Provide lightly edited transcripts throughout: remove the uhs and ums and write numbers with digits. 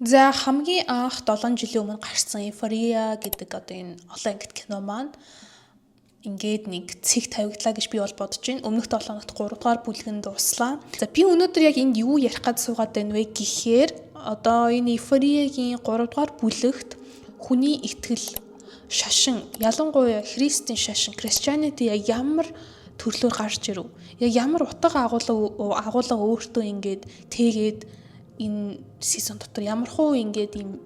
За, хамгийн анх 7 жилийн өмнө гарсан Euphoria гэдэг одоо энэ олон ангит кино маань ингээд нэг цэг тавигдлаа гэж би бол бодож байна. Өмнөх 7 хоногт 3 дугаар бүлэг нь дууслаа. За, би өнөөдөр яг энд юу ярих гээд суугаад байна вэ гэхээр одоо энэ Euphoria-гийн 3 дугаар бүлэгт хүний итгэл, шашин, ялангуяа Христийн шашин, Christianity яг ямар төрлөөр гарч ирэв? Яг ямар утга агуулга өөртөө ингээд тэгээд энэ season дотор ямар хуу ингээд ийм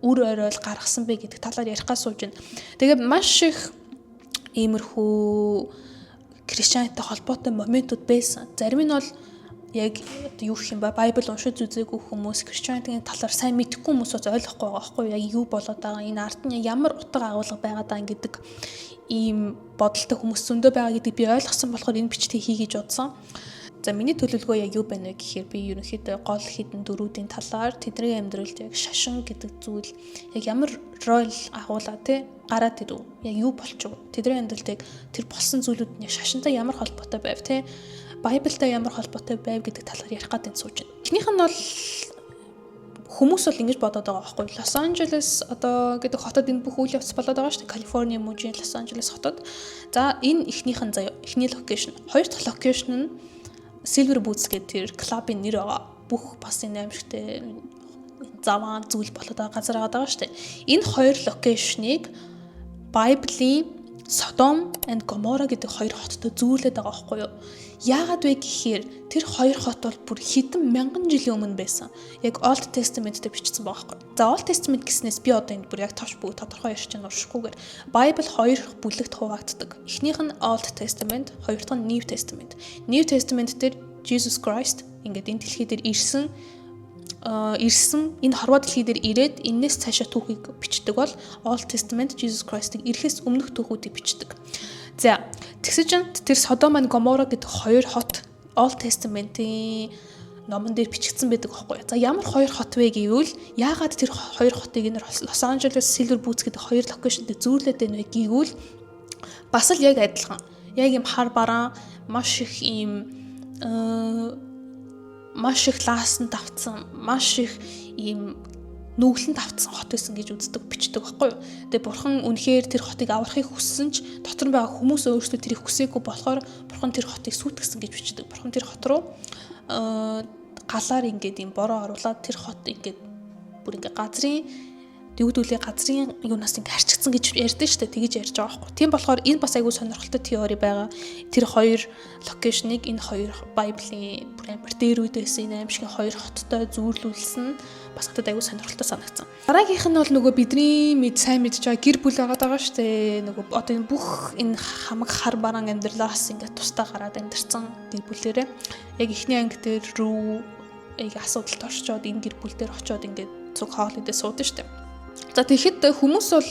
үр оройл гаргасан бэ гэдэг талаар ярих гэж сууж байна. Тэгээд маш их иймэрхүү Christian-тай холбоотой моментууд байсан. Зарим нь бол яг юу гэх юм бэ? Bible уншиж үзээгүй хүмүүс, Christian-ийн талаар сайн мэдэхгүй хүмүүс бас ойлгохгүй байгаа байхгүй юу? Яг юу болоод байгаа, энэ ард нь ямар утга агуулга байгаад байгаа гэдэг ийм бодолтой хүмүүс зөндөө байгаа гэдгийг би ойлгосон болохоор энэ бичлэгийг хий гэж бодсон. За, миний төлөвлөгөө яг юу байна вэ гэхээр би ерөнхийдөө гол хэдэн дүрүүдийн талаар, тэдний амьдралд яг шашин гэдэг зүйл яг ямар роль агуулаа те гараад ирэв. Яг юу болчих вэ? Тэдний амьдралд яг тэр болсон зүйлүүд нь яг шашинтай ямар холбоотой байв те? Bible-тай ямар холбоотой байв гэдэг талаар ярих гээд энэ сууж байна. Эхнийх нь бол хүмүүс бол ингэж бодоод байгаа байхгүй. Лос Анжелес одоо гэдэг хотод энэ бүх үйл явц болоод байгаа шүү дээ. Калифорни мужийн Лос Анжелес хотод. За, энэ эхнийх нь заяа. Эхний location. Хоёр дахь location нь Silver Boots гэдэг тэр клубын нэр байгаа. Бүх бас энэ аимшигтэй заваан зүйл болоод байгаа газар байгаа шүү дээ. Энэ хоёр location-ыг Bible-ийн Содом and Гомора гэдэг хоёр хоттой зүүрлээд байгаа байхгүй юу? Яагаад вэ гэхээр тэр хоёр хот бол бүр хэдэн мянган жилийн өмнө байсан. Яг Old Testament дээр бичсэн байгаа байхгүй. За, Old Testament гэснээс би одоо энд бүр яг товч бүгд тодорхой ярьж чинь уршихгүйгээр Bible хоёр бүлэгт хуваагддаг. Эхнийх нь Old Testament, хоёр дахь нь New Testament. New Testament дээр Jesus Christ ингээд энэ дэлхий дээр ирсэн, энэ хорвоо дэлхий дээр ирээд энээс цаашаа түүхийг бичдэг бол Old Testament Jesus Christ-ыг ирэхээс өмнөх түүхүүдийг бичдэг. За, тэгсэн чинь тэр Содом and Гомора гэдэг хоёр хот Old Testament-ийн номон дээр бичигдсэн байдаг байхгүй. За, ямар хоёр хот вэ гэвэл яагаад тэр хоёр хотыг энэ Лос Анжелес, Silver Boots гэдэг хоёр location дээр зүүрлээд байна вэ гэвэл бас л яг адилхан. Яг юм хар бараан, маш их ийм маш их лаасан давтсан, маш их ийм нүглэн давтсан хот байсан гэж үздэг, бичдэг байхгүй юу. Тэгээ бурхан үнэхээр тэр хотыг аврахыг хүссэн ч дотор нь байгаа хүмүүс өөрсдөө тэрийг хүсээгүй болохоор бурхан тэр хотыг сүйтгэсэн гэж бичдэг. Бурхан тэр хот руу галаар ингээд юм бороо оруулаад тэр хот ингээд бүр ингээд газрын дэгдүүлээ газрын юунаас ингээ харчигдсан гэж ярьдэн штэ, тэгэж ярьж байгаа байхгүй. Тийм болохоор энэ бас айгүй сонирхолтой theory байгаа. Тэр хоёр location-ыг энэ хоёр Bible-ийн бүр амар дээр үед байсан энэ аимшигын хоёр хоттой зүүрлүүлсэн бас надад айгүй сонирхолтой санагдсан. Дараагийнх нь бол нөгөө бидний мэд сайн мэдж байгаа гэр бүл байгаа даа штэ. Нөгөө одоо энэ бүх энэ хамаг хар бараан амьдралаас ингээ тусдаа гараад амьдарсан гэр бүлээрээ яг эхний анги дээр рүү яг асуудалд орчоод энэ гэр бүл дээр очиод ингээд цуг хоол идээ суудаг штэ. За, тэгэхэд хүмүүс бол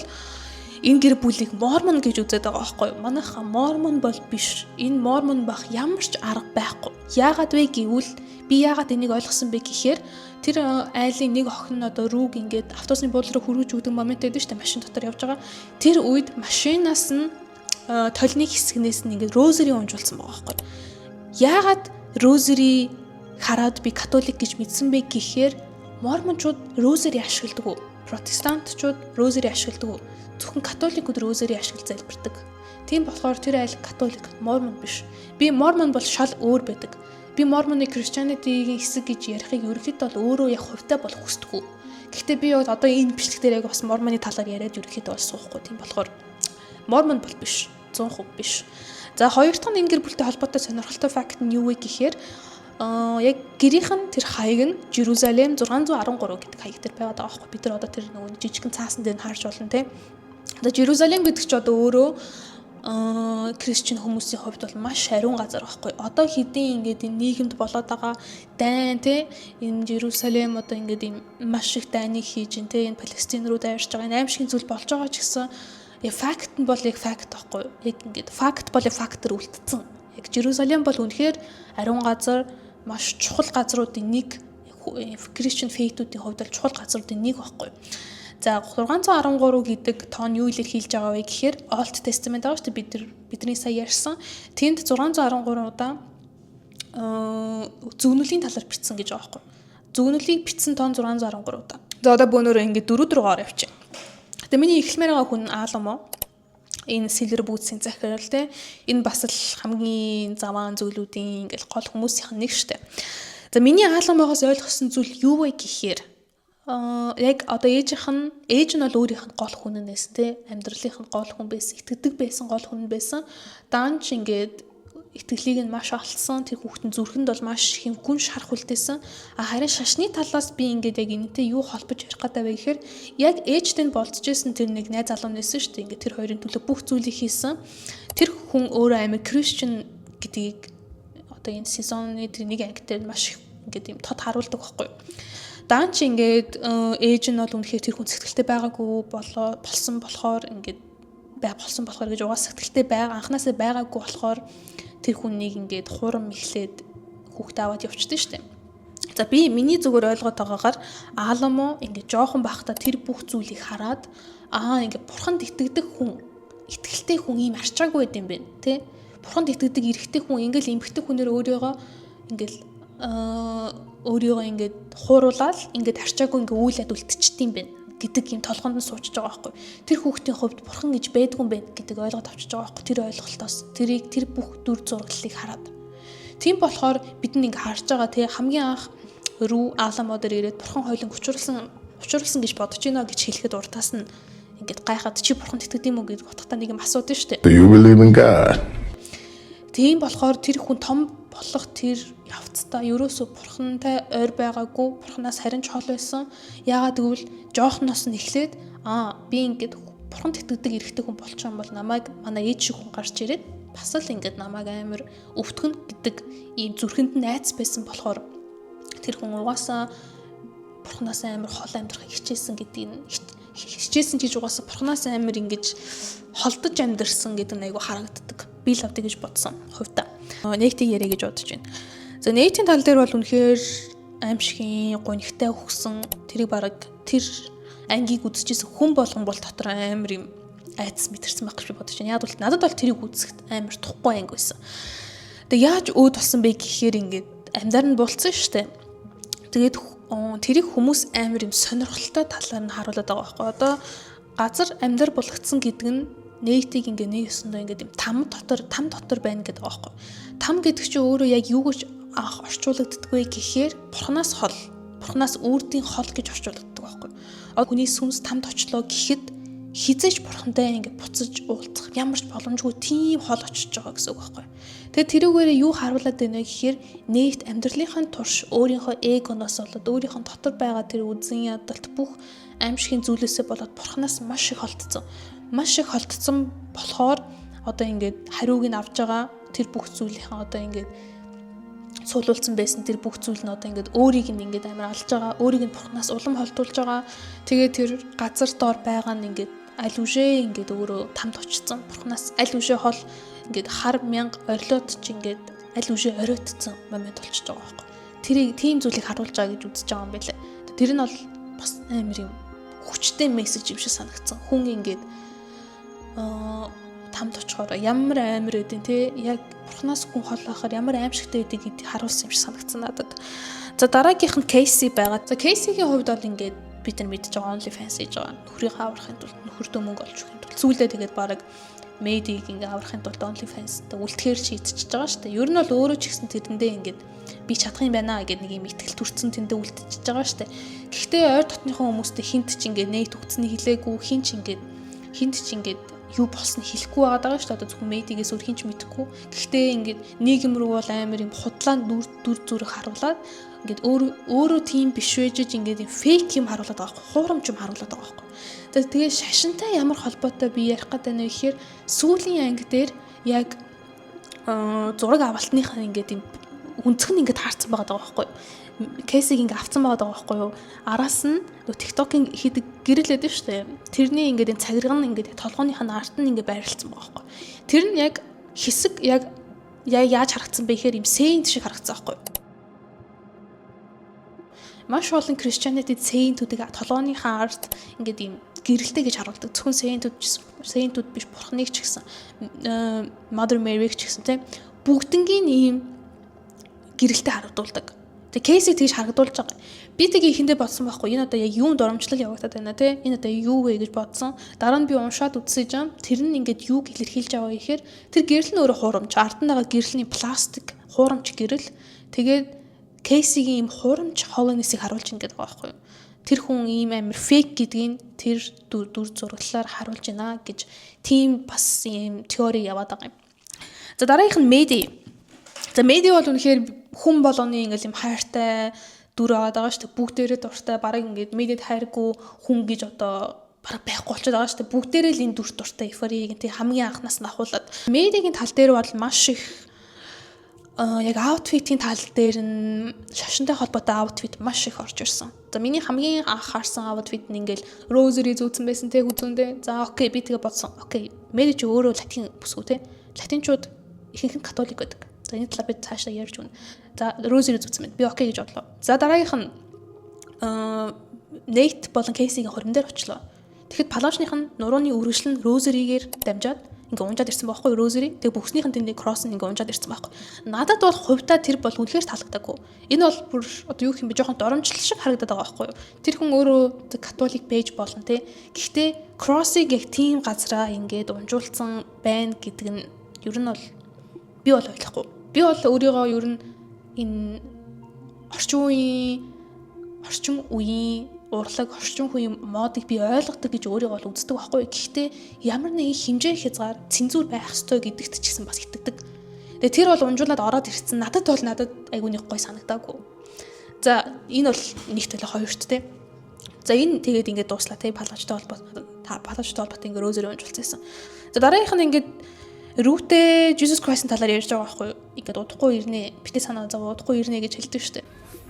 энэ гэр бүлийг мормон гэж үзээд байгаа байхгүй юу? Манайхаа мормон бол биш. Энэ мормон байх ямар ч арга байхгүй. Яагаад вэ гэвэл би яагаад энийг ойлгосон бэ гэхээр тэр айлын нэг охин нь одоо Rue-г ингээд автобусны буудлын руу хүргэж өгдөг момент байдаг шүү дээ. Машин дотор явж байгаа. Тэр үед машинаас нь толны хэсгнээс нь ингээд rosary унжуулсан байгаа байхгүй. Яагаад rosary хараад би католик гэж мэдсэн бэ гэхээр мормончууд rosary ашигладаг уу? Протестантчууд rosary ашигладаг уу? Зөвхөн католикууд rosary ашиглаж залбирдаг. Тийм болохоор тэр айл католик, мормон биш. Би мормон бол шал өөр байдаг. Би мормоны Christianity-гийн хэсэг гэж ярихыг ерөнхийдөө бол өөрөө яг хувьтай болох хүсдэггүй. Гэхдээ би яг одоо энэ бичлэг дээр яг бас мормоны талаар яриад ерөнхийдөө бол суухгүй. Тийм болохоор мормон бол биш. 100% биш. За, хоёр дахь нь энэ гэр бүлтэй холбоотой сонирхолтой факт нь юу вэ гэхээр яг гэрийнх нь тэр хаяг нь Jerusalem 613 гэдэг хаяг дээр байгаад байгаа байхгүй. Бид нар одоо тэр нөгөө жижигхэн цаасан дээр нь харж болно те. Одоо Jerusalem гэдэг чи одоо өөрөө Christian хүмүүсийн хувьд бол маш ариун газар байхгүй. Одоо хэдийн ингээд энэ нийгэмд болоод байгаа дайн те, энэ Jerusalem одоо ингээд ийм маш их дайныг хийж ин те, энэ Палестин руу дайрч байгаа энэ аимшигын зүйл болж байгаа ч гэсэн яг факт нь бол яг факт байхгүй. Яг ингээд факт бол яг фактор үлдсэн. Яг Jerusalem бол үнэхээр ариун газар, маш чухал газруудын нэг, Christian faith-үүдийн хувьд бол чухал газруудын нэг байхгүй. За, 613 гэдэг тоон юу илэрхийлж байгаа вэ гэхээр Old Testament байгаа шүү дээ, бид нар бидний сая ярьсан. Тэнд 613 удаа зөгнөлийн талаар бичсэн гэж байгаа байхгүй. Зөгнөлийг бичсэн тоон 613 удаа. За, одоо бөөнөрөө ингээд дөрөв дөрөөр явчих. Тэгээ миний эхлэмээр байгаа хүн Аламо, энэ Silver Boots-ийн захирал, те, энэ бас л хамгийн заваан зүйлүүдийн ингээл гол хүмүүсийнх нь нэг штэ. За, миний Аламогоос ойлгосон зүйл юу вэ гэхээр яг одоо ээжийнх нь, ээж нь бол өөрийнх нь гол хүн нь байсан, те, амьдралынх нь гол хүн байсан, итгэдэг байсан гол хүн байсан. Даанч ингээд итгэлийг нь маш олцсон. Тэр хүүхдэн зүрхэнд бол маш их гүн шарх үлдээсэн. А харин шашны талаас би ингээд яг энэтэй юу холбож ярих гэдэг вэ гэхээр яг ээжтэй нь болцож исэн тэр нэг найз залуу нэсэн шүү дээ. Ингээд тэр хоёрын төлөө бүх зүйлийг хийсэн. Тэр хүн өөрөө амар Christian гэдгийг одоо энэ season ы тэр нэг анги дээр маш их ингээд юм тод харуулдаг байхгүй юу. Даан чи ингээд ээж нь бол үнэхээр тэр хүн сэтгэлтэй байгаагүй болоо болсон болохоор, ингээд бай болсон болохоор гэж, угаас сэтгэлтэй байгаа, анханасаа байгаагүй болохоор тэр хүнийг ингээд хурам эхлээд хүүхдээ аваад явчихдээ штэ. За, би миний зүгээр ойлгоод байгаагаар Аламо ингээд жоохон байхдаа тэр бүх зүйлийг хараад, аа, ингээд бурханд итгэдэг хүн, итгэлтэй хүн ийм арчаагүй байд юм байна, тэ? Бурханд итгэдэг эрэгтэй хүн ингээл эмэгтэй хүнээр өөрийгөө ингээд хууруулаад, ингээд арчаагүй ингээд үйл ад үлдчихдэг юм байна гэдэг юм толгоонд нь суучж байгаа байхгүй. Тэр хүүхдийн хувьд бурхан гэж байдгүй юм байна гэдэг ойлгоод авчиж байгаа байхгүй. Тэр ойлголтоос тэрийг, тэр бүх дүр зураглалыг хараад. Тийм болохоор бид нэг харж байгаа, тий, хамгийн анх рүү Аламо дээр ирээд бурхан хоёулын учруулсан учруулсан гэж бодож байна гэж хэлэхэд уртаас нь ингээд гайхаад, чи бурханд итгэдэг юм уу гэдэг утгатай нэг юм асуудаг шүү дээ. Do you believe in God? Тийм болохоор тэр хүн том болох тэр явцдаа ерөөсө бурхантай ойр байгаагүй, бурханаас харин ч хол байсан. Яагаад гэвэл жоохноос нь эхлээд, аа, би ингээд бурханд итгэдэг эрэгтэй хүн болчих юм бол намайг манай ээж шиг хүн гарч ирээд бас л ингээд намайг амар өвтгөн гэдэг ийм зүрхэнд нь айц байсан болохоор тэр хүн угаасаа бурханаас амар хол амьдрахыг хичээсэн гэдгийг нь, хичээсэн ч гэж, угаасаа бурханаас амар ингэж холдож амьдарсан гэдэг нь айгу харагддаг. Би л авдаг гэж бодсон хувьдаа. Нэтийг яриа гэж бодож байна. За, Нэтийн тал дээр бол үнэхээр аимшигын гунигтай өгсөн. Тэрийг бараг тэр ангийг үзчихсэн хүн болгон бол дотор амар юм айдас мэдэрсэн байх гэж би бодож байна. Яг бол надад бол тэрийг үзэхэд амар тухгүй анги байсан. Тэгээ яаж өөд болсон бэ гэхээр ингээд амьдаар нь булцсан шүү дээ. Тэгээд тэрийг хүмүүс амар юм сонирхолтой талаар нь харуулад байгаа байхгүй. Одоо газар амьдар булгацсан гэдэг нь Нейтийг ингээ нэг ёсондоо ингээд юм там дотор байна гэдэг байгаа байхгүй. Там гэдэг чинь өөрөө яг юу гэж анх орчуулагддаг вэ гэхээр бурханаас хол, бурханаас үрдийн хол гэж орчуулагддаг байхгүй. Одоо хүний сүнс тамд очлоо гэхэд хэзээ ч бурхантай ингээд буцаж уулзах ямар ч боломжгүй тийм хол очиж байгаа гэсэн үг байхгүй. Тэгээд тэрүүгээрээ юу харуулад байна вэ гэхээр Нейт амьдралынхаа турш өөрийнхөө эгоноос болоод, өөрийнхөө дотор байгаа тэр үзэн ядалт, бүх аимшигын зүйлээсээ болоод бурханаас маш их холдсон. Маш их холдсон болохоор одоо ингээд хариуг нь авж байгаа тэр бүх зүйлийнхээ, одоо ингээд суулуулсан байсан тэр бүх зүйл нь одоо ингээд өөрийг нь ингээд амар алж байгаа, өөрийг нь бурхнаас улам холдуулж байгаа. Тэгээ тэр газар доор байгаа нь ингээд аль үшээ ингээд өөрөө тамд очсон. Бурхнаас аль үшээ хол, ингээд хар мянга орилоод ч ингээд аль үшээ оройтцсон момент болчихж байгаа байхгүй. Тэрийг, тийм зүйлийг харуулж байгаа гэж үзэж байгаа юм байлээ. Тэр нь бол бас амар юм хүчтэй мессеж юм шиг санагдсан. Хүн ингээд тамд очихоор ямар амар байдیں۔ Те, яг бурхнаас хүн хол байхаар ямар аимшигтай байдгийг гэдгийг харуулсан юм шиг санагдсан надад. За, дараагийнх нь Кейси байгаа. За, Кейсигийн хувьд бол ингээд бид нар мэдж байгаа, OnlyFans хийж байгаа. Нөхрийгөө аврахын тулд, нөхөртөө мөнгө олж өгөхийн тулд сүүлдээ тэгээд баг Мэдийг ингээ аврахын тулд OnlyFans-тай үлдэхээр шийдчихэж байгаа шүү дээ. Ер нь бол өөрөө ч гэсэн тэрэндээ ингээд би чадах юм байна гэдэг нэг юм итгэл төрсөн, тэндээ үлдчихэж байгаа шүү дээ. Гэхдээ ойр дотныхоо хүмүүстэй хинт ч ингээ нейт үгцнийг хэлээгүй, хинт ч ингээд юу болсныг хэлэхгүй байгаа даа шүү дээ. Одоо зөвхөн Мэдигээс өөр хин ч мэдэхгүй. Гэхдээ ингээд нийгэм рүү бол амар юм худлаа дүр дүр зүрх харуулад, ингээд өөр өөрөө тийм биш байжж, ингээд юм fake юм харуулад байгаа байхгүй, хуурамч юм харуулад байгаа байхгүй. Тэгээ шашинтай ямар холбоотой би ярих гэдэг нь вэ гэхээр сүүлийн анги дээр яг зураг авалтныхаа ингээд юм өнцөг нь ингээд таарсан байгаа байхгүй, Кейсийг ингээ авцсан байгаа байхгүй юу. Араас нь нөгөө TikTok-ын хийдэг гэрэл байдаг шүү дээ. Тэрний ингээд энэ цагирга нь ингээд толгойнх нь арт нь ингээ байрлалцсан байгаа байхгүй. Тэр нь яг хэсэг яг яаж харагдсан бэ гэхээр юм saint шиг харагдсан байхгүй юу. Маш олон Christianity saint-үүдийг толгойнхаа арт ингээд ийм гэрэлтэй гэж харуулдаг. Зөвхөн saint-үүд, saint-үүд биш, бурхныг ч гэсэн, Mother Mary-г ч гэсэн, тийм, бүгднгийн ийм гэрэлтэй харагдуулдаг. Тэгээ Кейсийг тэгж харагдуулж байгаа. Би тэгээ эхэндээ бодсон байхгүй, энэ одоо яг юунд урамчлал явагдаад байна те, энэ одоо юу вэ гэж бодсон. Дараа нь би уншаад үзсэн юм. Тэр нь ингээд юуг илэрхийлж байгаа гэхээр тэр гэрэл нь өөрөө хуурамч. Ард нь байгаа гэрэлний пластик хуурамч гэрэл. Тэгээд Кейсигийн ийм хуурамч holiness-ийг харуулж ин гэдэг байгаа байхгүй юу? Тэр хүн ийм амар fake гэдгийг тэр дүр зураглалаар харуулж байна гэж тийм бас ийм теори яваад байгаа юм. За, дараагийнх нь Мэди. За, Мэди бол үнэхээр хүн болгоны ингээл юм хайртай дүр аваад байгаа шүү дээ. Бүгдээрээ дуртай, бараг ингээд Мэдид хайргүй хүн гэж одоо бараг байхгүй болчиход байгаа шүү дээ. Бүгдээрээ л энэ дүр дуртай, Euphoria-гийн тий хамгийн анхнаас нь ахуулаад. Мэдигийн тал дээр бол маш их яг outfit-ийн тал дээр нь шашинтай холбоотой outfit маш их орж ирсэн. За, миний хамгийн анх харсан outfit нь ингээл rosary зүүцэн байсан те хүзүүндээ. За, okay, би тэгээ бодсон. Okay, Мэди чи өөрөө латин бүсгүй те. Латинчууд ихэнх нь католик байдаг. За, энэ талаар би цаашаа ярьж өгнө. За, rosary зүүцэн байна. Би okay гэж бодлоо. За, дараагийнх нь Нейт болон Кейсигийн хурим дээр очлоо. Тэгэхэд палаачных нь нурууны үргэлжлэл нь rosary-гээр дамжаад ингээ унжаад ирсэн байхгүй, rosary. Тэгээ бүхснийх нь тэндээ cross нь ингээ унжаад ирсэн байхгүй. Надад бол хувьдаа тэр бол үнэхээр таалагдаагүй. Энэ бол бүр одоо юу гэх юм бэ, жоохон доромжлол шиг харагдаад байгаа байхгүй юу. Тэр хүн өөрөө католик байж болно те. Гэхдээ cross-ыг яг тийм газраа ингээд унжуулсан байна гэдэг нь ер нь бол би бол ойлгохгүй. Би бол өөрийгөө ер нь энэ орчин үеийн урлаг, орчин үеийн модыг би ойлгодог гэж өөрийгөө бол үздэг байхгүй. Гэхдээ ямар нэгэн хэмжээ хязгаар, цензуур байх ёстой гэдэгт ч гэсэн бас итгэдэг. Тэгээ тэр бол унжуулаад ороод ирсэн. Надад айгүй нэг гой санагдаагүй. За, энэ бол нэг төлөө, хоёрт те. За, энэ тэгээд ингээд дууслаа те, палаажтай холбоотой ингээд rosary унжуулсан байсан. За, дараагийнх нь ингээд Рүүтэй Jesus Christ-ын талаар ярьж байгаа байхгүй юу? Ингээд удахгүй ирнэ. Битээ санаа зов, удахгүй ирнэ гэж хэлдэг шүү дээ.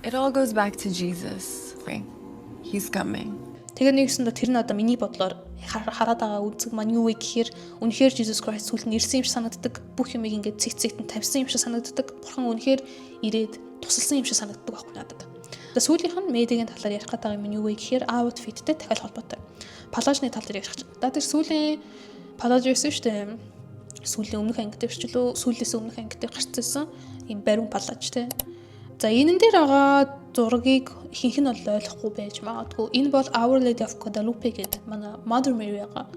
It all goes back to Jesus. He's coming. Тэгээ нэгсэндээ тэр нь одоо миний бодлоор хараад байгаа үзэг маань юу вэ гэхээр үнэхээр Jesus Christ сүлд нь ирсэн юм шиг санагддаг. Бүх юмыг ингээд цэг цэгт нь тавьсан юм шиг санагддаг. Бурхан үнэхээр ирээд тусалсан юм шиг санагддаг байхгүй надад. За, сүүлийнх нь Мэдигийн талаар ярих гэдэг юм нь юу вэ гэхээр outfit-тэй дахиад холбоотой. Палаажны тал дээр ярих чинь. За, тэр сүүлийн палааж байсан шүү дээ. Сүүлийн өмнөх анги дээр ч лөө, сүүлээс өмнөх анги дээр гарцсан ийм бариун палааж те. За, энэн дээр байгаа зургийг ихэнх нь бол ойлгохгүй байж магадгүй. Энэ бол Our Lady of Guadalupe гэдэг манай Mother Mary байгаа.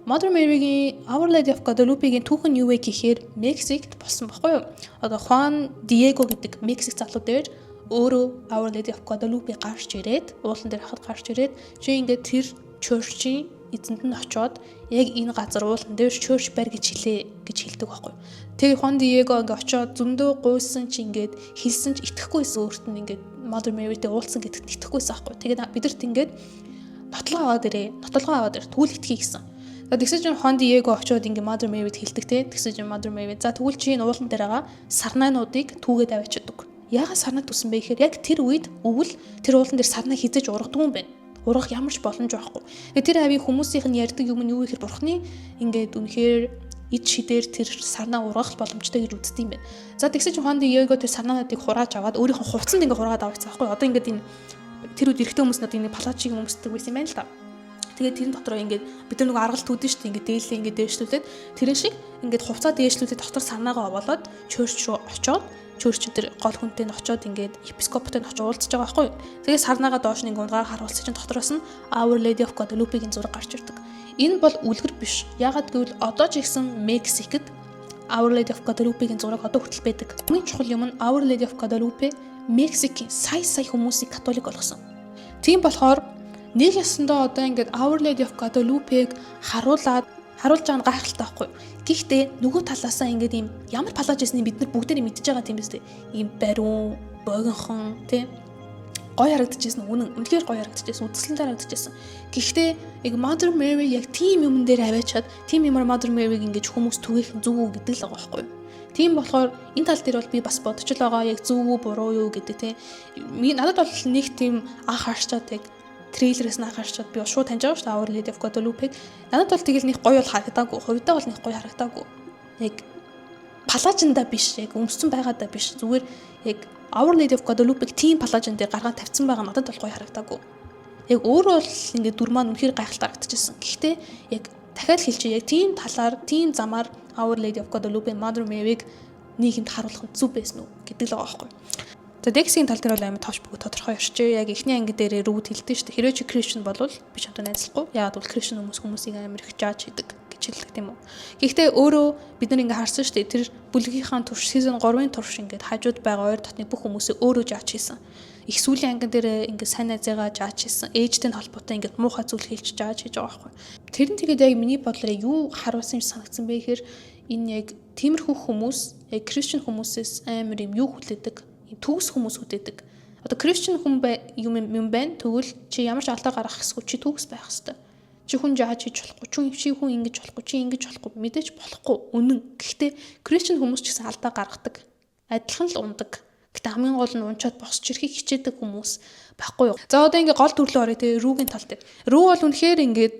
Mother Mary-гийн, Our Lady of Guadalupe-гийн түүхэн юу вэ гэхээр Мексикт болсон баггүй юу? Одоо Хуан Диего гэдэг Мексик залуу дээр өөрөө Our Lady of Guadalupe гарч ирээд, уулан дээр хахад гарч ирээд, чи ингээд тэр church-ийн эзэнд нь очиод яг энэ газар уулан дээр church барь гэж хэлээ гэж хэлдэг байхгүй. Тэгээ Хуан Диего ингээ очиод зөндөө гуйсан чи, ингээд хэлсэн ч итгэхгүйсэн, өөрт нь ингээд Mother Mary-тэй уулзсан гэдэгт итгэхгүйсэн байхгүй. Тэгээд бидэрт ингээд нотлогоо аваад ирээ. Нотлогоо аваад ир. Тэгвэл итгэе гэсэн. За, тэгсэн чинь Хуан Диего очиод ингээ Mother Mary-д хэлдэг те. Тэгсэн чинь Mother Mary за, тэгвэл чи энэ уулан дээр байгаа сарнайнуудыг түүгээд аваачдаг. Яагаад сарнай түсэн бэ гэхээр яг тэр үед өвөл, тэр уулан дээр сарнай хизэж ургадаг юм байна, ургах ямар ч боломж байхгүй. Тэгээ тэр авийн хүмүүсийнх нь ярьдаг юм нь юу гэхээр бурхны ингээд үнэхээр ид шидээр тэр сарнаа ургах боломжтой гэж үздэг юм байна. За, тэгсэн чинь Хуан Диего тэр сарнаануудыг хурааж аваад өөрийнх нь хувцсанд ингээд хураагаад авчихсан байхгүй. Одоо ингээд энэ тэр үед эрэгтэй хүмүүс надад энэ палаачийг өмсдөг байсан юм байна л та. Тэгээд тэрэн дотроо ингээд бид нар нөгөө аргал түүдэн шүү дээ, ингээд дээлээ ингээд дээшлүүлээд, тэрэн шиг ингээд хувцаа дээшлүүлээд дотор сарнаагаа овоолоод church руу очоод, church тэр гол хүнтэй нь очоод, ингээд епископтой нь очиж уулзж байгаа байхгүй юу. Тэгээ сарнаагаа доош нь ингээд унгаар харуулсан чинь дотроос нь Our Lady of Guadalupe-гийн зураг гарч ирдэг. Энэ бол үлгэр биш. Яагаад гэвэл одоо ч ихсэн Мексикэд Our Lady of Guadalupe-гийн зураг одоо хүртэл байдаг. Хамгийн чухал юм нь Our Lady of Guadalupe Мексикийн сая сая хүмүүсийг католик болгосон. Тийм болохоор нэг ясандаа одоо ингээд Our Lady of Guadalupe-г харуулж байгаа нь гайхалтай байхгүй юу? Гэхдээ нөгөө талаасаа ингээд ийм ямар палааж байсныг бид нар бүгдээрээ мэдж байгаа тийм биз дээ. Ийм бариун, богинохон тийм гоё харагдчихсэн, үнэн, үнэхээр гоё харагдчихсэн, үзэсгэлэнтэй харагдчихсэн. Гэхдээ яг Mother Mary яг тийм юмн дээр аваачаад, тийм юмар Mother Mary-г ингэж хүмүүс түгээх зөв үү гэдэг л байгаа байхгүй юу? Тийм болохоор энэ тал дээр бол би бас бодож л байгаа, яг зөв үү, буруу юу гэдэг тийм. Надад бол нэг тийм анх харчаад, яг трейлерээс нь анх харчаад би шууд таньж байгаа шүү дээ Our Lady of Guadalupe-г. Надад бол тэгэл нэг гоё бол харагдаагүй. Хувьдаа бол нэг гоё харагдаагүй. Яг палаажинда биш, яг өмссөн байгаадаа биш. Зүгээр яг Our Lady of Guadalupe-г тийм палаажин дээр гаргаад тавьсан байгаа надад бол гоё харагдаагүй. Яг өөрөө бол ингээд дүр маань үнэхээр гайхалтай харагдчихсан. Гэхдээ яг дахиад хэлчихье, яг тийм талаар, тийм замаар Our Lady of Guadalupe, Mother Mary-г нийгэмд харуулах нь зөв байсан уу гэдэг л байгаа байхгүй. За, Lexi-ийн тал дээр бол амар товч бөгөөд тодорхой ярьчээ. Яг эхний анги дээрээ Rue-д хэлдэг шүү дээ. Хэрвээ чи Christian болвол би чамтай найзлахгүй. Яагаад гэвэл Christian хүмүүс хүмүүсийг амар их judge хийдэг гэж хэлдэг, тийм үү. Гэхдээ өөрөө бид нар ингээ харсан шүү дээ. Тэр бүлгийнхаа турш, season 3-ын турш ингээд хажууд байгаа ойр дотны бүх хүмүүсийг өөрөө judge хийсэн. Их сүүлийн ангин дээр ингээ сайн найзыгаа judge хийсэн. Ээжтэй холбоотой ингээд муухай зүйл хэлж judge хийж байгаа байхгүй. Тэр нь тэгээд яг миний бодлоор юу харуулсан юм санагдсан бэ гэхээр энэ яг тиймэрхүү хүмүүс яг Christian хүмүүсээс амар юм юу хүлээдэг, төгс хүмүүс хүлээдэг. Одоо Christian хүн бай юм юм байна. Тэгвэл чи ямар ч алдаа гаргах ёсгүй, чи төгс байх ёстой. Чи хүн judge хийж болохгүй, чи хүн ингэж болохгүй, чи ингэж болохгүй, мэдээж болохгүй. Үнэн. Гэхдээ Christian хүмүүс ч гэсэн алдаа гаргадаг. Адилхан л унадаг. Гэтэ хамгийн гол нь унчаад босч ирэхийг хичээдэг хүмүүс байхгүй юу. За, одоо ингээ гол төрлөө орё, тэгээ Rue-гийн тал дээр. Rue бол үнэхээр ингээд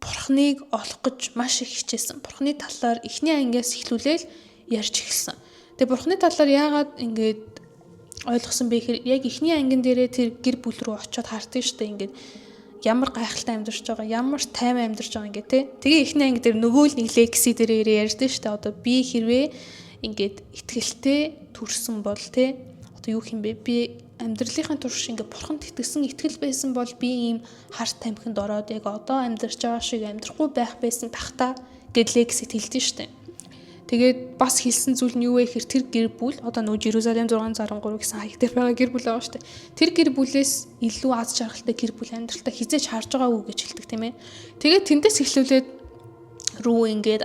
бурхныг олох гэж маш их хичээсэн. Бурхны талаар эхний ангиас эхлүүлээл ярьж эхэлсэн. Тэгээ бурхны талаар яагаад ингээд ойлгосон бэ гэхээр яг эхний ангин дээрээ тэр гэр бүл рүү очиод хартсан шүү дээ. Ингээд ямар гайхалтай амьдарч байгаа, ямар тайван амьдарч байгаа ингээд те. Тэгээ эхний анги дээр нөгөө л нэг Lexi дээр ярьдэн шүү дээ. Одоо би хэрвээ ингээд итгэлтэй төрсөн бол те, одоо юу юм бэ? Би амьдралынхаа турш ингээд бурханд итгэсэн итгэл байсан бол би ийм хар тамхинд ороод яг одоо амьдарч байгаа шиг амьдрахгүй байх байсан бах та гэд Lexi хэлдэж шүү дээ. Тэгээд бас хэлсэн зүйл нь юу вэ гэхээр тэр гэр бүл одоо нөгөө Jerusalem 663 гэсэн хаяг дээр байгаа гэр бүл байгаа шүү дээ. Тэр гэр бүлээс илүү аз жаргалтай гэр бүл амьдралтаа хэзээ ч харж байгаагүй гэж хэлдэг, тийм ээ. Тэгээд тэндээс эхлүүлээд Rue ингээд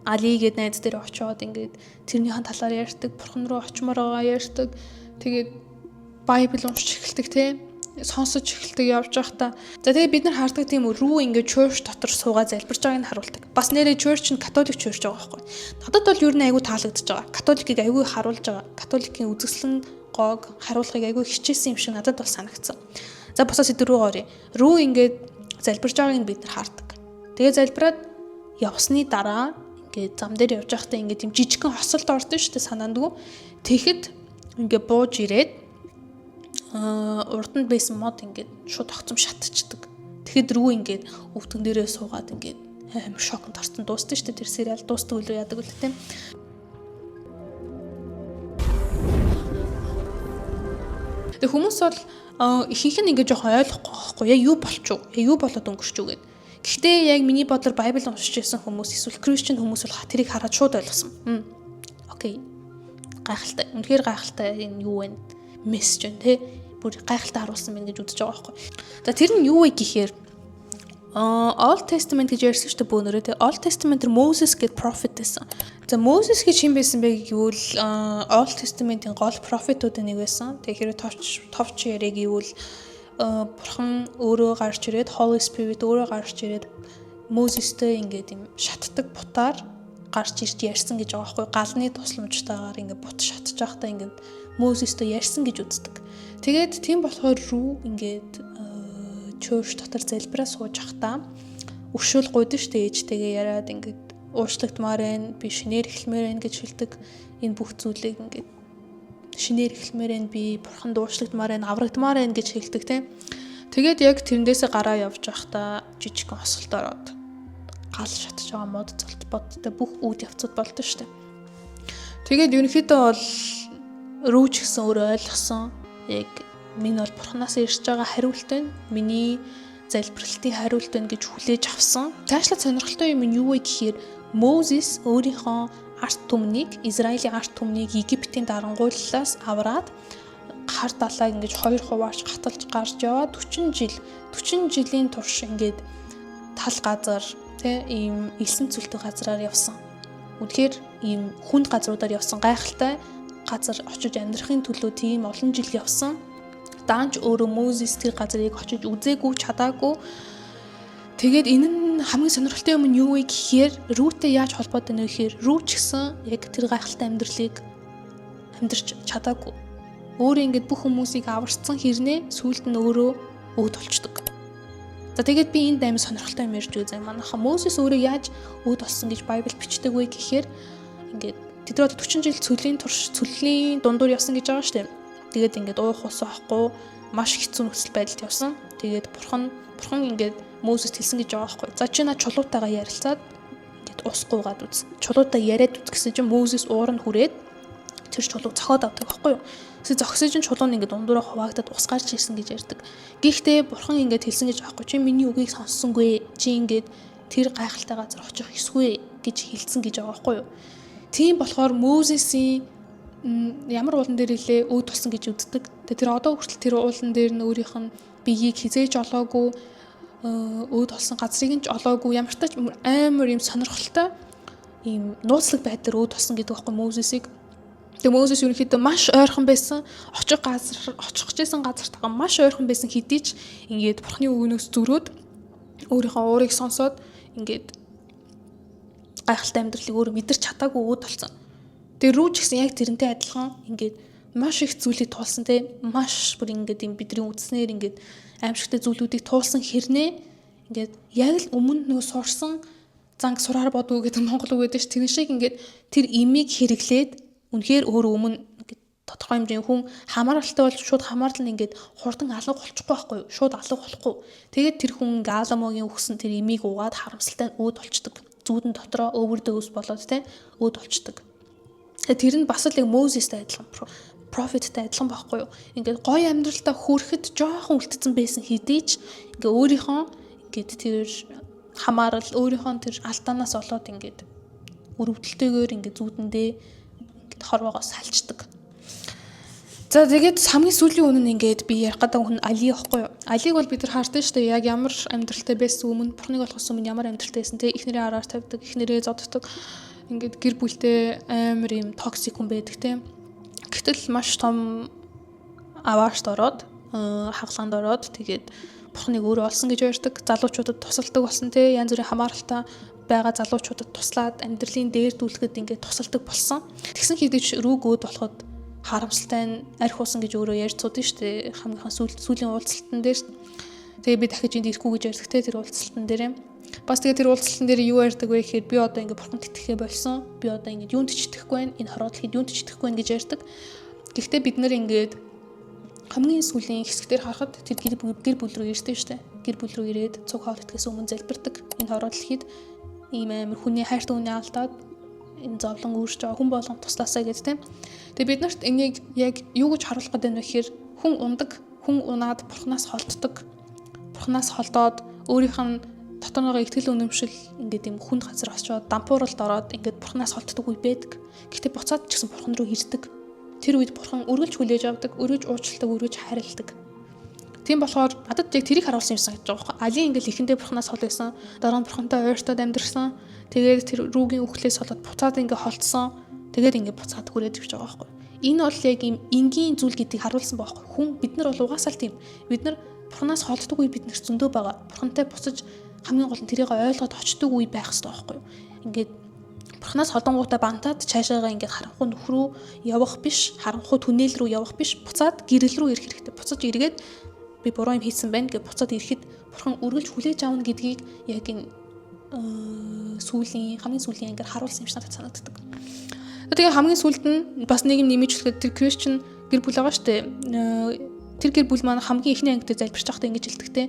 Али гээд найз дээр очиод ингээд тэрнийхэн талаар ярьдаг, бурхан руу очимоор байгаа ярьдаг. Тэгээд Bible уншиж эхэлдэг, тийм, сонсож эхэлдэг явж байхдаа. За, тэгээ бид нар хардаг, тийм үү, Rue ингээд church дотор суугаа залбирч байгааг нь харуулдаг. Бас нэрээ church нь католик church байгаа байхгүй. Надад бол ер нь айгүй таалагдчихж байгаа. Католикийг айгүй харуулж байгаа. Католикийн үзэсгэлэн гоог харуулахыг айгүй хичээсэн юм шиг надад бол санагдсан. За, босоо сэдв рүү оръё. Rue ингээд залбирч байгааг нь бид нар хардаг. Тэгээ залбираад явсны дараа ингээд зам дээр явж байхдаа ингээд юм жижигхэн хосолд ордон шүү дээ, санаандгүй. Тэгэхэд ингээд бууж ирээд урд нь байсан мод ингээд шууд огцом шатчихдаг. Тэгэхэд Rue ингээд өвдгөн дээрээ суугаад ингээд амар шоконд орсон, дууссан шүү дээ. Тэр сериал дуустдаг үлээ яадаг үлээ, тийм. Тэгээ хүмүүс бол ихэнх нь ингээд жоохон ойлгохгүй байхгүй, яг юу болчих вэ? Яг юу болоод өнгөрч үү гэд. Гэхдээ яг миний бодлоор Bible уншиж байсан хүмүүс эсвэл Christian хүмүүс бол тэрийг хараад шууд ойлгосон. Okay. Гайхалтай. Үнэхээр гайхалтай энэ юу вэ? Мессеж байна те. Бүр гайхалтай харуулсан байна гэж үзэж байгаа байхгүй. За, тэр нь юу вэ гэхээр Old Testament гэж ярьсан шүү дээ бөөнөрөө те. Old Testament тэр Moses гэдэг prophet байсан. За, Moses гэж хэн байсан бэ гэвэл Old Testament-ийн гол prophet-уудын нэг байсан. Тэгэхээр товч товч яриа гэвэл бурхан өөрөө гарч ирээд, Holy Spirit өөрөө гарч ирээд Moses-тэй ингээд юм шатдаг бутаар гарч ирж ярьсан гэж байгаа байхгүй. Галны тусламжтайгаар ингээд бут шатж байхдаа ингээд Moses-тэй ярьсан гэж үздэг. Тэгээд тийм болохоор Rue ингээд church дотор залбираа сууж байхдаа өршөөл гуйдаг штэ, ээжтэйгээ яриад ингээд уучлагдмаар байна, би шинээр эхлэмээр байна гэж хэлдэг. Энэ бүх зүйлийг ингээд шинээр эхлэмээр байна, би бурханд уучлагдмаар байна, аврагдмаар байна гэж хэлдэг, тийм. Тэгээд яг тэрэндээсээ гараа явж байхдаа жижигхэн хосолд ороод гал шатж байгаа мод золт бодтой бүх үйл явцуд болдоо штэ. Тэгээд ерөнхийдөө бол Rue ч гэсэн өөрөө ойлгосон. Яг минь бол бурханаас ирж байгаа хариулт байна. Миний залбиралтын хариулт байна гэж хүлээж авсан. Цаашлаад сонирхолтой юм нь юу вэ гэхээр Moses өөрийнхөө ард түмнийг, Израилийн ард түмнийг Египтийн дарангуйллаас авраад хар далайг ингэж хоёр хуваарч гаталж гарч яваад 40 жил, 40 жилийн турш ингээд тал газар тэ ийм элсэн цөлтэй газраар явсан. Үнэхээр ийм хүнд газруудаар явсан, гайхалтай газар очиж амьдрахын төлөө тийм олон жил явсан. Даанч өөрөө Moses тэр газрыг очиж үзээгүй, чадаагүй. Тэгээд энэ нь хамгийн сонирхолтой юм нь юу вэ гэхээр Rue-тэй яаж холбоотой нэ гэхээр Rue ч гэсэн яг тэр гайхалтай амьдралыг амьдрч чадаагүй. Өөрөө ингээд бүх хүмүүсийг аварцсан хэрнээ сүүлд нь өөрөө өөд болчдөг. За, тэгээд би энд амар сонирхолтой юм ярьж үзье. Манайха Moses өөрөө яаж өөд болсон гэж Bible бичдэг вэ гэхээр ингээд тэд нар одоо 40 жил цөлийн турш цөлийн дундуур явсан гэж байгаа шүү дээ. Тэгээд ингээд уух ус авахгүй маш хэцүү нөхцөл байдалд явсан. Тэгээд бурхан ингээд Moses хэлсэн гэж байгаа байхгүй. За, чи наа чулуутайгаа ярилцаад ингээд ус гуугаад үз. Чулуутай яриад үз гэсэн чинь Moses уур нь хүрээд тэр чулууг ингээд Тэр чулууг цохоод авдаг байхгүй юу? Эсвэл зогсож ин чулуу нь ингээд дундуураа хуваагдаад ус гарч ирсэн гэж ярьдаг. Гэхдээ бурхан ингээд хэлсэн гэж аахгүй, чи миний үгийг сонссонгүй, чи ингээд тэр гайхалтай газар очих ёсгүй гэж хэлсэн гэж байгаа байхгүй юу? Тийм болохоор Мозесийн ямар уулан дээр илээ өөд болсон гэж үздэг. Тэгээ тэр одоо хүртэл тэр уулан дээр нь өөрийнх нь биеийг хизээж олоогүй, өөд болсон газрыг нь ч олоогүй, ямар ч амар юм сонирхолтой ийм нууцлаг байдлаар өөд болсон гэдэг байхгүй Мозесийг. Тэгээ Мозес ерөнхийдөө маш ойрхон байсан. Очих газар, очих гэжсэн газартайгаа маш ойрхон байсан хэдий ч ингээд бурхны үгнөөс зөрөөд өөрийнхөө уурыг сонсоод ингээд гайхалтай амьдралыг өөрөө мэдэрч чадаагүй өөд болсон. Тэгээ рүү ч гэсэн яг тэрнтэй адилхан ингээд маш их зүйлийг туулсан те, маш бүр ингээд юм бидний үзснээр ингээд аимшигтай зүйлүүдийг туулсан хэрнээ ингээд яг л өмнө нөгөө сурсан занг сураар бодгүй гэдэг монгол үг гэдэг ш, тэр шиг ингээд тэр имийг хэрэглээд үнэхээр өөрөө өмнө ингээд тодорхой хэмжээний хүн хамааралтай бол шууд хамаарал нь ингээд хурдан алга болчихгүй байхгүй юу? Шууд алга болохгүй. Тэгээд тэр хүн ингээд Аламогийн өгсөн тэр имийг угаад харамсалтай нь өөд болчдөг. Зүүдэн дотроо overdose болоод те өөд болчдөг. Тэр нь бас л яг Мозестэй адилхан, prophet тэй адилхан байхгүй юу? Ингээд гоё амьдралтаа хүрэхэд жоохон үлдсэн байсан хэдий ч ингээ өөрийнхөө ингээд тэр хамаарал, өөрийнхөө тэр алдаанаас болоод ингээд өрөвдөлтөйгээр ингээд зүүдэндээ ингээд хорвоогоо салчдаг. За, тэгээд хамгийн сүүлийн үнэн нь ингээд би ярих гэдэг хүн Али байхгүй юу? Алиг бол бид нар харсан шүү дээ. Яг ямар амьдралтай байсан өмнө, бурхныг олохоос өмнө ямар амьдралтай байсан те, эхнэрээ араар тавьдаг, эхнэрээ зодддог. Ингээд гэр бүлтэй амар юм toxic хүн байдаг те. Гэтэл маш том аваарт ороод, хагалгаанд ороод, тэгээд бурхныг өөрөө олсон гэж ярьдаг. Залуучуудад тусалдаг болсон те, янз бүрийн хамааралтай байгаа залуучуудад туслаад амьдралын дээр дүүлэхэд ингээд тусалдаг болсон. Тэгсэн хэдий ч рүүг өөд болоход харамсалтай нь арх уусан гэж өөрөө ярьж судсан шүү дээ. Хамгийн сүүлийн уулзалтан дээр. Тэгээ би дахиж энд ирэхгүй гэж ярьдаг те тэр уулзалтан дээр. Бас тэгээ тэр уулзалтан дээр юу ярьдаг вэ гэхээр би одоо ингээ бурханд итгэхээ болсон. Би одоо ингээ юунд ч итгэхгүй байна. Энэ хороо дэлхийд юунд ч итгэхгүй байна гэж ярьдаг. Гэхдээ бид нэр ингээд хамгийн сүүлийн хэсэгтэр харахад тэр гэр бүл рүү ирдэг шүү дээ. Гэр бүл рүү ирээд цуг хоол идэхээс өмнө залбирдаг. Энэ хороо дэлхийд ийм амар хүний хайртай хүний алдаад энэ зовлон үүрч байгаа хүн болгон туслаасаа гэж тийм. Тэгээ бид нарт энийг яг юу гэж харуулах гэдэг нь вэ гэхээр хүн ундаг, хүн унаад бурхнаас холддог. Бурхнаас холдоод өөрийнх нь дотор байгаа итгэл үнэмшил ингээд юм хүнд газар очиод дампууралд ороод ингээд бурхнаас холддог үе байдаг. Гэхдээ буцаад ч гэсэн бурхан руу ирдэг. Тэр үед бурхан үргэлж хүлээж авдаг, өргөж уучладаг, өргөж хайрладаг. Тийм болохоор надад яг тэрийг харуулсан юм санагдаж байгаа байхгүй. Али ингээл эхэндээ бурхнаас хол байсан. Дараа нь бурхантай ойртоод амьдарсан. Тэгээд тэр рүүгийн үхлээс болоод буцаад ингээ холдсон. Тэгээд ингээ буцаад хүрээд ирж байгаа байхгүй. Энэ бол яг ийм энгийн зүйл гэдгийг харуулсан байхгүй. Хүн бид нар бол угаасаа л тийм. Бид нар бурхнаас холддог үе бид нар зөндөө байгаа. Бурхантай буцаж хамгийн гол нь тэрийг ойлгоод очдөг үе байх хэрэгтэй байхгүй юу? Ингээд бурхнаас холдонгуудаа бантаад цаашаагаа ингээд харанхуй нүх рүү явах биш, харанхуй түнэл рүү явах биш, буцаад гэрэл рүү ирэх хэрэгтэй. Буцаж эргээд би буруу юм хийсэн байна гэж буцаад ирэхэд бурхан үргэлж хүлээж авна гэдгийг яг энэ сүүлийн, хамгийн сүүлийн ангиар харуулсан юм шиг надад санагддаг. Тэгээ хамгийн сүүлд нь бас нэг юм нэмэж хэлэхэд тэр Christian гэр бүл байгаа шүү дээ. Тэр гэр бүл маань хамгийн эхний анги дээр залбирч байхдаа ингэж хэлдэг те.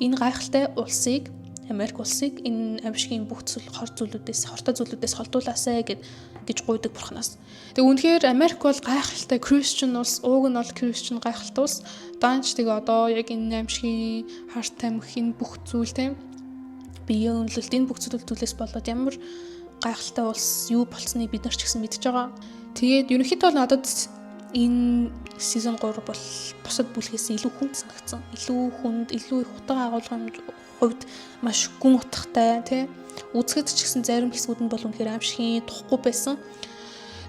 Энэ гайхалтай улсыг, Америк улсыг энэ амьшгийн бүх зүйл, хор зүйлүүдээс, хортой зүйлүүдээс холдуулаасай гэж гуйдаг бурханаас. Тэгээ үнэхээр Америк бол гайхалтай Christian улс, ууг нь бол Christian гайхалтай улс. Даанч тэгээ одоо яг энэ амьшгийн харт тамхи, энэ бүх зүйл те, биеийн үнэлэлт, энэ бүх зүйлээс болоод ямар гайхалтай улс юу болсныг бид нар ч гэсэн мэдж байгаа. Тэгээд ерөнхийдөө бол надад энэ season 3 бол бусад бүлгээс илүү хүнд санагдсан. Илүү хүнд, илүү их утга агуулгын хувьд маш гүн утгатай тий. Үзэхэд ч гэсэн зарим хэсгүүд нь бол үнэхээр аимшигын тухгүй байсан.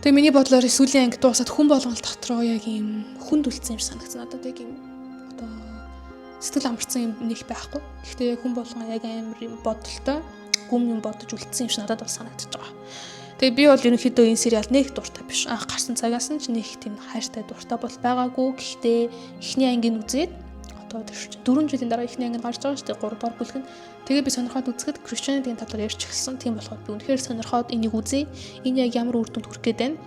Тэгээ миний бодлоор сүүлийн анги дуусаад хүн болгон дотроо яг ийм хүнд үлдсэн юм шиг санагдсан. Надад яг ийм одоо сэтгэл амарсан юм нэг байхгүй. Гэхдээ яг хүн болгон яг амар юм бодолтой гүм юм бодож үлдсэн юм шиг надад бол санагдаж байгаа. Тэгээ би бол ерөнхийдөө энэ сериал нэг дуртай биш. Анх гарсан цагаас нь ч нэг тийм хайртай дуртай бол байгаагүй. Гэхдээ эхний ангийг үзээд одоо тэр 4 жилийн дараа эхний анги гарч байгаа шүү дээ. 3 дугаар бүлэг нь. Тэгээ би сонирхоод үзэхэд Christianity-ийн талаар ярьж эхэлсэн. Тийм болохоор би үнэхээр сонирхоод энийг үзье. Энэ яг ямар үр дүнд хүрэх гээд байна.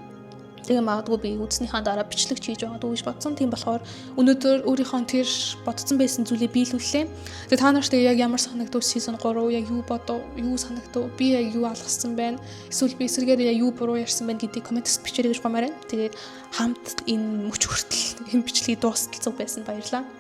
Тэгээ магадгүй би үзснийхаа дараа бичлэг хийж магадгүй гэж бодсон. Тийм болохоор өнөөдөр өөрийнхөө тэр бодсон байсан зүйлээ биелүүллээ. Тэгээ та нарт яг ямар санагдав season 3, яг юу бодов, юу санагдав, би яг юу алгассан байна, эсвэл би эсрэгээр яг юу буруу ярьсан байна гэдгийг comment бичээрэй гэж гомоор байна. Тэгээд хамт энэ мөч хүртэл энэ бичлэгийг дуустал зүг байсан, баярлалаа.